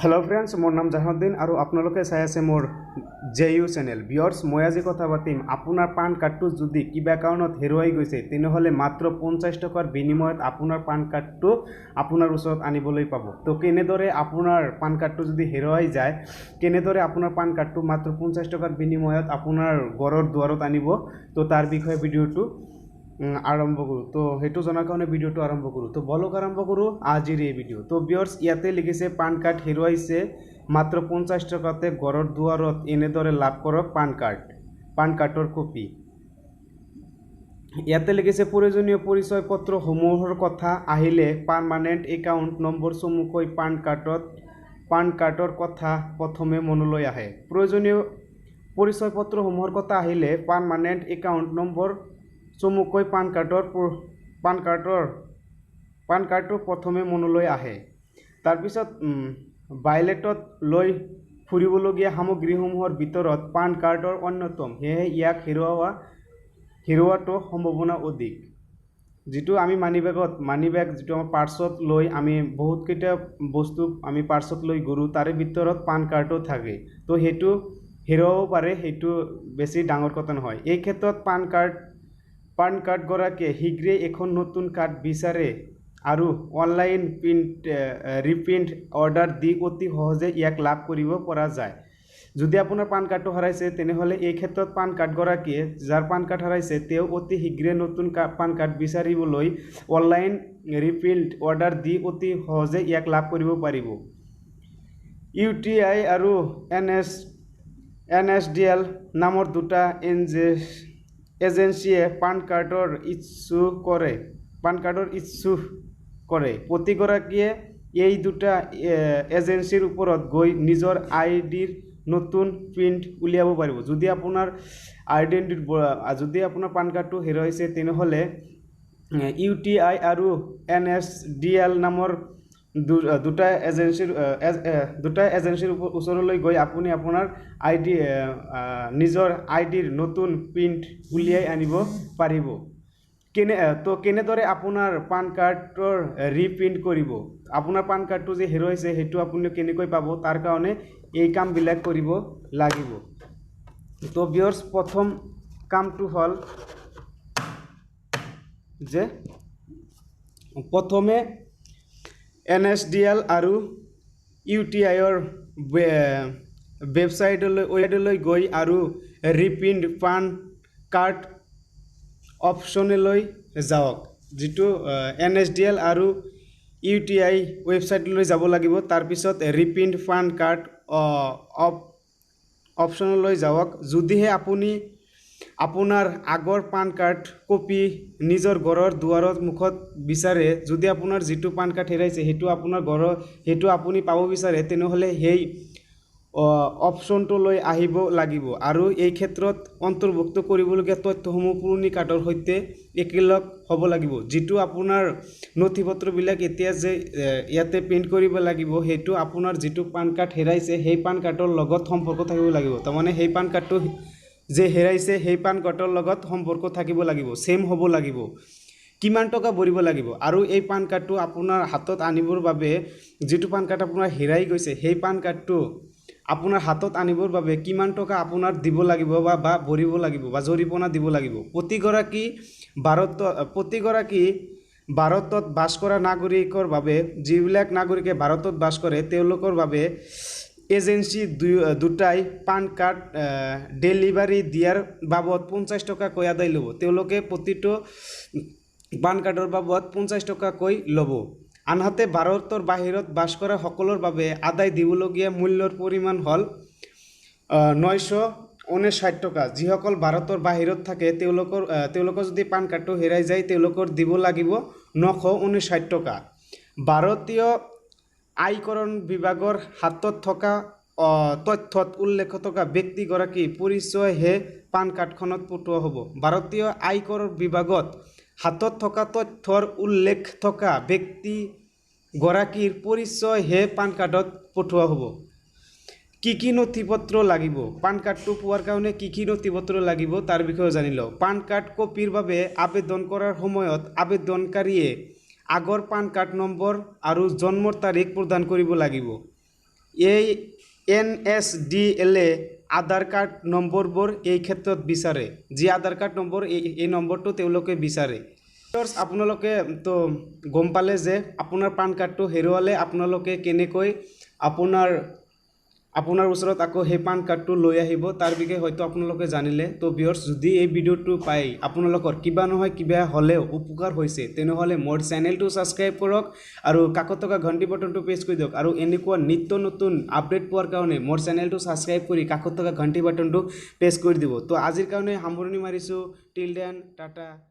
Hello' friends, মোৰ নাম জাহানুদ্দিন আৰু আপোনালোকে চাই আছে মোৰ জে ইউ চেনেল। ভিউৱাৰ্ছ, মই আজি কথা পাতিম আপোনাৰ পান কাৰ্ডটো যদি কিবা কাৰণত হেৰুৱাই গৈছে, তেনেহ'লে মাত্ৰ 50 টকাৰ বিনিময়ত আপোনাৰ পান কাৰ্ডটো আপোনাৰ ওচৰত আনিবলৈ পাব। তো কেনেদৰে আপোনাৰ পান কাৰ্ডটো যদি হেৰুৱাই যায়, কেনেদৰে আপোনাৰ পান কাৰ্ডটো মাত্ৰ 50 টকাৰ বিনিময়ত আপোনাৰ ঘৰৰ দুৱাৰত আনিব, তো তাৰ বিষয়ে ভিডিঅ'টো আৰম্ভ কৰোঁ। তো সেইটো জনাৰ কাৰণে ভিডিঅ'টো আৰম্ভ কৰোঁ। তো বলক, আৰম্ভ কৰোঁ আজিৰ এই ভিডিঅ'। তো ভিউৱাৰ্ছ, ইয়াতে লিখিছে, পান কাৰ্ড হেৰুৱাইছে, মাত্ৰ 50 টকাতে ঘৰৰ দুৱাৰত এনেদৰে লাভ কৰক পান কাৰ্ড, পান কাৰ্ডৰ কপি। ইয়াতে লিখিছে, প্ৰয়োজনীয় পৰিচয় পত্ৰসমূহৰ কথা আহিলে পাৰ্মানেণ্ট একাউণ্ট নম্বৰ চমুকৈ পান কাৰ্ডত পান কাৰ্ডৰ কথা প্ৰথমে মনলৈ আহে। প্ৰয়োজনীয় পৰিচয় পত্ৰসমূহৰ কথা আহিলে পাৰ্মানেণ্ট একাউণ্ট নম্বৰ চমুকৈ পান কাৰ্ডটো প্ৰথমে মনলৈ আহে। তাৰপিছত ৱালেটত লৈ ফুৰিবলগীয়া সামগ্ৰীসমূহৰ ভিতৰত পান কাৰ্ডৰ অন্যতম। সেয়েহে ইয়াক হেৰুওৱাটো সম্ভাৱনা অধিক। যিটো আমি মানি বেগ, যিটো আমাৰ পাৰ্চত লৈ আমি বহুতকেইটা বস্তু আমি পাৰ্চত লৈ ঘূৰোঁ, তাৰে ভিতৰত পান কাৰ্ডো থাকে। তো সেইটো হেৰুৱাব পাৰে, সেইটো বেছি ডাঙৰ কথা নহয়। এই ক্ষেত্ৰত পান কাৰ্ডগৰাকীয়ে শীঘ্ৰেই এখন নতুন কাৰ্ড বিচাৰে আৰু অনলাইন ৰিপ্ৰিণ্ট অৰ্ডাৰ দি অতি সহজে ইয়াক লাভ কৰিব পৰা যায়। যদি আপোনাৰ পান কাৰ্ডটো হেৰাইছে, তেনেহ'লে এই ক্ষেত্ৰত পান কাৰ্ডগৰাকীয়ে, যাৰ পান কাৰ্ড হেৰাইছে, তেওঁ অতি শীঘ্ৰে নতুন পান কাৰ্ড বিচাৰিবলৈ অনলাইন ৰিপ্ৰিণ্ট অৰ্ডাৰ দি অতি সহজে ইয়াক লাভ কৰিব পাৰিব। ইউ টি I আৰু এন এছ ডি এল নামৰ দুটা এজেঞ্চিয়ে পান কাৰ্ডৰ ইছ্যু কৰে। প্ৰতিগৰাকীয়ে এই দুটা এজেঞ্চিৰ ওপৰত গৈ নিজৰ আই ডিৰ নতুন প্ৰিণ্ট উলিয়াব পাৰিব। যদি আপোনাৰ আইডেণ্টিটি, যদি আপোনাৰ পান কাৰ্ডটো হেৰুৱাইছে, তেনেহ'লে ইউ টি I আৰু এন এছ ডি এল নামৰ দুটা এজেঞ্চিৰ ওচৰলৈ গৈ আপুনি আপোনাৰ আই ডি নিজৰ আই ডিৰ নতুন প্ৰিণ্ট উলিয়াই আনিব পাৰিব। তো কেনেদৰে আপোনাৰ পান কাৰ্ডৰ ৰিপ্ৰিণ্ট কৰিব, আপোনাৰ পান কাৰ্ডটো যে হেৰুৱাইছে, সেইটো আপুনি কেনেকৈ পাব, তাৰ কাৰণে এই কামবিলাক কৰিব লাগিব। তো ভিউৱাৰ্ছ, প্ৰথম কামটো হ'ল যে প্ৰথমে এন এছ ডি এল আৰু ইউ টি আইৰ ৱেবছাইটলৈ গৈ আৰু ৰিপ্ৰিণ্ট পান কাৰ্ড অপশ্যনলৈ যাওক। যিটো এন এছ ডি এল আৰু ইউ টি I ৱেবছাইটলৈ যাব লাগিব, তাৰপিছত ৰিপ্ৰিণ্ট পান কাৰ্ড অপশ্যনলৈ যাওক। যদিহে আপুনি আপোনাৰ আগৰ পান কাৰ্ড কপি নিজৰ ঘৰৰ দুৱাৰৰ মুখত বিচাৰে, যদি আপোনাৰ যিটো পান কাৰ্ড হেৰাইছে, সেইটো আপোনাৰ ঘৰৰ সেইটো আপুনি পাব বিচাৰে, তেনেহ'লে সেই অপশ্যনটোলৈ আহিব লাগিব আৰু এই ক্ষেত্ৰত অন্তৰ্ভুক্ত কৰিবলগীয়া তথ্যসমূহ পুৰণি কাৰ্ডৰ সৈতে একেলগ হ'ব লাগিব। যিটো আপোনাৰ নথি পত্ৰবিলাক এতিয়া যে ইয়াতে প্ৰিণ্ট কৰিব লাগিব, সেইটো আপোনাৰ যিটো পান কাৰ্ড হেৰাইছে, সেই পান কাৰ্ডৰ লগত সম্পৰ্ক থাকিব লাগিব। তাৰমানে সেই পান কাৰ্ডটো যে হেৰাইছে, সেই পান কাৰ্ডৰ লগত সম্পৰ্ক থাকিব লাগিব, ছেইম হ'ব লাগিব। কিমান টকা ভৰিব লাগিব আৰু এই পান কাৰ্ডটো আপোনাৰ হাতত আনিবৰ বাবে, যিটো পান কাৰ্ড আপোনাৰ হেৰাই গৈছে, সেই পান কাৰ্ডটো আপোনাৰ হাতত আনিবৰ বাবে কিমান টকা আপোনাৰ দিব লাগিব বা ভৰিব লাগিব বা জৰিমনা দিব লাগিব? প্ৰতিগৰাকী ভাৰতত বাস কৰা নাগৰিকৰ বাবে, যিবিলাক নাগৰিকে ভাৰতত বাস কৰে, তেওঁলোকৰ বাবে এজেঞ্চি দুটাই পান কাৰ্ড ডেলিভাৰী দিয়াৰ বাবদ 50 টকাকৈ আদায় ল'ব। তেওঁলোকে প্ৰতিটো পান কাৰ্ডৰ বাবদ 50 টকাকৈ ল'ব। আনহাতে ভাৰতৰ বাহিৰত বাস কৰা সকলৰ বাবে আদায় দিবলগীয়া মূল্যৰ পৰিমাণ হ'ল 959 টকা। যিসকল ভাৰতৰ বাহিৰত থাকে, তেওঁলোকৰ যদি পান কাৰ্ডটো হেৰাই যায়, তেওঁলোকৰ দিব লাগিব 959 টকা। ভাৰতীয় আয়কৰণ বিভাগৰ হাতত থকা তথ্যত উল্লেখ থকা ব্যক্তিগৰাকীৰ পৰিচয়হে পান কাৰ্ডখনত পঠোৱা হ'ব। ভাৰতীয় আয়কৰ বিভাগত হাতত থকা তথ্যৰ উল্লেখ থকা ব্যক্তিগৰাকীৰ পৰিচয়হে পান কাৰ্ডত পঠোৱা হ'ব। কি কি নথি পত্ৰ লাগিব? পান কাৰ্ডটো পোৱাৰ কাৰণে কি কি নথি পত্ৰ লাগিব, তাৰ বিষয়ে জানি লওঁ। পান কাৰ্ড কপিৰ বাবে আবেদন কৰাৰ সময়ত আবেদনকাৰীয়ে আগৰ পান কাৰ্ড নম্বৰ আৰু জন্মৰ তাৰিখ প্ৰদান কৰিব লাগিব। এই এন এছ ডি এলে আধাৰ কাৰ্ড নম্বৰবোৰ এই ক্ষেত্ৰত বিচাৰে। যি আধাৰ কাৰ্ড নম্বৰ, এই নম্বৰটো তেওঁলোকে বিচাৰে। আপোনালোকে তো গম পালে যে আপোনাৰ পান কাৰ্ডটো হেৰুৱালে আপোনালোকে কেনেকৈ আপোনাৰ ওচৰত আকৌ সেই পান কাৰ্ডটো লৈ আহিব, তাৰ বিষয়ে হয়তো আপোনালোকে জানিলে। তো ভিউৱাৰ্ছ, যদি এই ভিডিঅ'টো পাই আপোনালোকৰ কিবা নহয় কিবা হ'লেও উপকাৰ হৈছে, তেনেহ'লে মোৰ চেনেলটো ছাবস্ক্ৰাইব কৰক আৰু কাষত থকা ঘণ্টি বটনটো প্ৰেছ কৰি দিয়ক, আৰু এনেকুৱা নিত্য নতুন আপডেট পোৱাৰ কাৰণে মোৰ চেনেলটো ছাবস্ক্ৰাইব কৰি কাষত থকা ঘণ্টি বাটনটো প্ৰেছ কৰি দিব। তো আজিৰ কাৰণে সামৰণি মাৰিছোঁ। Till then, tata.